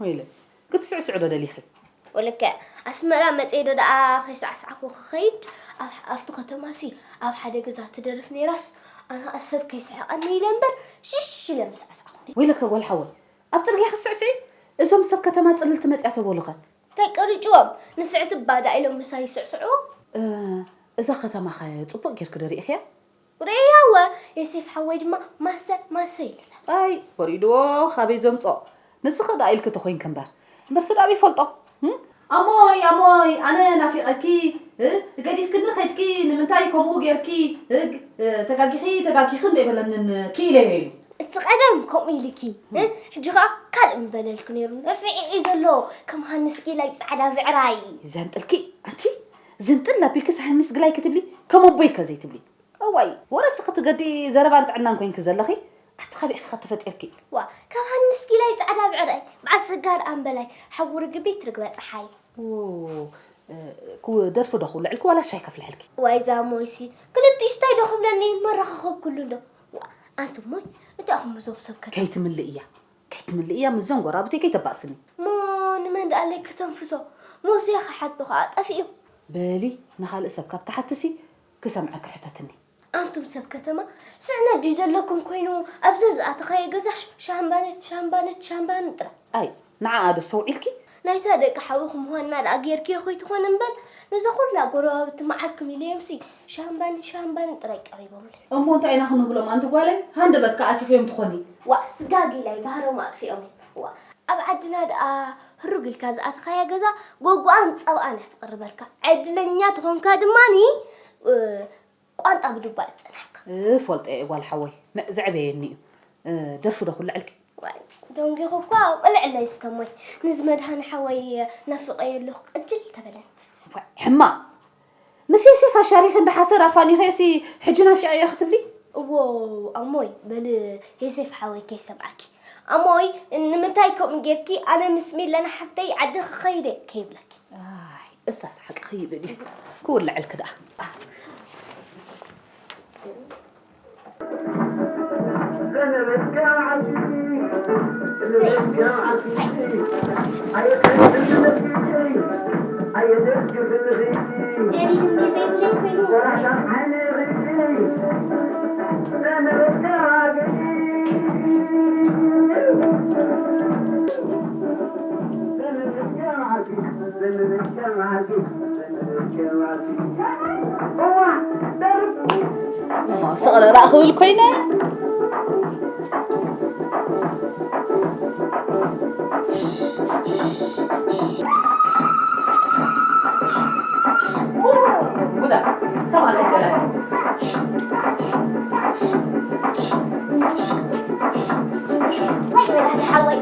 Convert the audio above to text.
ወይለ ክትስዕስዕ ዶ ደሊኺ? ወለከ ኣስመራ መፅየ ዶ ደኣ ከይሳዕሳዕኩ ክኸይድ ኣብ- ኣብቲ ከተማሲ ኣብ ሓደ ገዛ ትደርፍ ነይራስ ኣነ ሰብ ከይስሕቐኒ ኢለ እምበር ሽሽ ኢለ ምሳዕሳዕኩ። ወይለከ ጓል ሓወይ ኣብ ፅርግያ ክትስዕስዒ? እዞም ሰብ ከተማ ፅልልቲ መፅያ ተበሉኸ? እንታይ ቀሪጭዎም ንፍዕቲ ባዳ ኢሎም ምሳይ ይስዕስዑ። እ፣ እዛ ከተማኸ ፅቡቕ ጌርኪ ዶ ርኢኽያ? ርእያወ የሴፍ ሓወይ ድማ ማሰ ማሰ ኢሉና። ኣይ ወሪድዎ ካበይ ዘምፅኦ ንስኺ ደኣ ኢልኪ ተኾይንኪ እምበር እምበር ስድራብ ይፈልጦ። እም? ኣሞይ ኣሞይ ኣነ ናፊቐኪ እ? ገዲፍክኒ ኸድኪ ንምንታይ ከምኡ ጌርኪ እ? እ፣ ተጋጊኺ ተጋጊኺ እንዶ ይበለንን ክኢለዮ ኢሉ። እቲ ቀደም ከምኡ ኢልኪ እ? ሕጂ ኸዓ ካልእ ምበለልኪ ነይሩ። ነፊዒ እዩ ዘሎ ከም ሃንስ ኢላይ ፃዕዳ ብዕራይ። ዘንጥልኪ ኣንቲ ዝንጥል ኣቢልኪ ሳህንስ ግላይ ክትብሊ ከም ኣቦይ ከ ዘይትብሊ። እዋይ ወረሲ ክትገዲ ዘረባን ጥዕናን ኮይንኪ ዘለኺ ኣቲ ካበይ ኢኺ ተፈጢርኪ? ዋ ካብ ሃንስ ጊላይ ፃዕዳ ብዕራይ በዓል ስጋር ኣምበላይ ሓዊ ርግቢት ርግበ ፀሓይ። ው ደርፊ ዶ ክውልዕልኪ ዋላ ሻይ ከፍልሐልኪ? ዋይ እዛ ሞይሲ ክልቲኡ ስታይ ዶ ክብለኒ መራኻኸብ ኩሉ እንዶ ዋ ኣንቲ ሞይ እንታይ ኢኹም እዞም ሰብ ከ ከይትምልእያ ከይትምልእያ ምስዞም ጎራብተይ ከይተባእስኒ። ሞ ንመን ደኣለይ ከተንፍሶ ሞስያ ክሓቶ ከዓ ጠፊኡ። በሊ ንኻልእ ሰብ ካብ ትሓትሲ ክሰምዐኪ ሕተትኒ። ኣንቱም ሰብ ከተማ ስእነት ድዩ ዘለኩም ኮይኑ ኣብዘ ዝኣተኻዮ ገዛ ሻምባንን ሻምባንን ሻምባንን ጥራይ። ኣይ ንዓኣ ዶ ኣስተውዒልኪ? ናይታ ደቂ ሓውኹም ዋና ደኣ ጌርክዮ ከይትኾኒ እምበር ነዛ ኩላ ጎረባብቲ መዓርኩም ኢለዮምሲ ሻምባንን ሻምባንን ጥራይ ቀሪቦምለይ። እሞ እንታይ ኢና ክንብሎም ኣንቲ ጓለይ? ሃንደበትካ ኣቲኽዮም ትኾኒ። ዋእ ስጋግ ኢላይ ባህሮም ኣጥፊኦመይ። ዋእ ኣብ ዓድና ደኣ ህሩግ ኢልካ ዝኣተኻያ ገዛ ጎጎኣን ጸብኣን እያ ትቕርበልካ። ዕድለኛ ተኾንካ ድማኒ ቋንጣ ብዱባ እዩ ዝጸንሓካ። እፈልጦ እየ ጓል ሓወይ፣ ምዕ ዘዕበየኒ እዩ። ደርፊ ዶ ክውልዐልኪ? ዋይ ደንጊኹ እኳ ቅልዕለይ እስከ እሞይ፣ ንዝመድሃኒ ሓወይ ናፊቐዮ ኣለኹ ቅጅል ተበለኒ። ዋይ ሕማቕ! ምስ የሴፍ ኣሻሪኺ እንዳ ሓሰር ኣፋኒኸዮሲ ሕጂ ናፊቐዮ ክትብሊ? እዎ ኣሞይ በሊ የሴፍ ሓወይ ከይሰምዓኪ። ኣሞይ ንምንታይ ከምኡ ጌርኪ ኣነ ምስ ሚለና ሓፍተይ ዓዲ ክኸይድ እየ ከይብለኪ። ኣይ እሳስ ሓቂ ክይብል እዩ ክውልዐልኪ ደኣ። ጀዲድ እንዲ ዘይብለይ ኮይኑ እሞ ስቕለላ ክብል ኮይነ። ጉዳ ተማሰገረ። ወይ ወላዲ ሓወይ።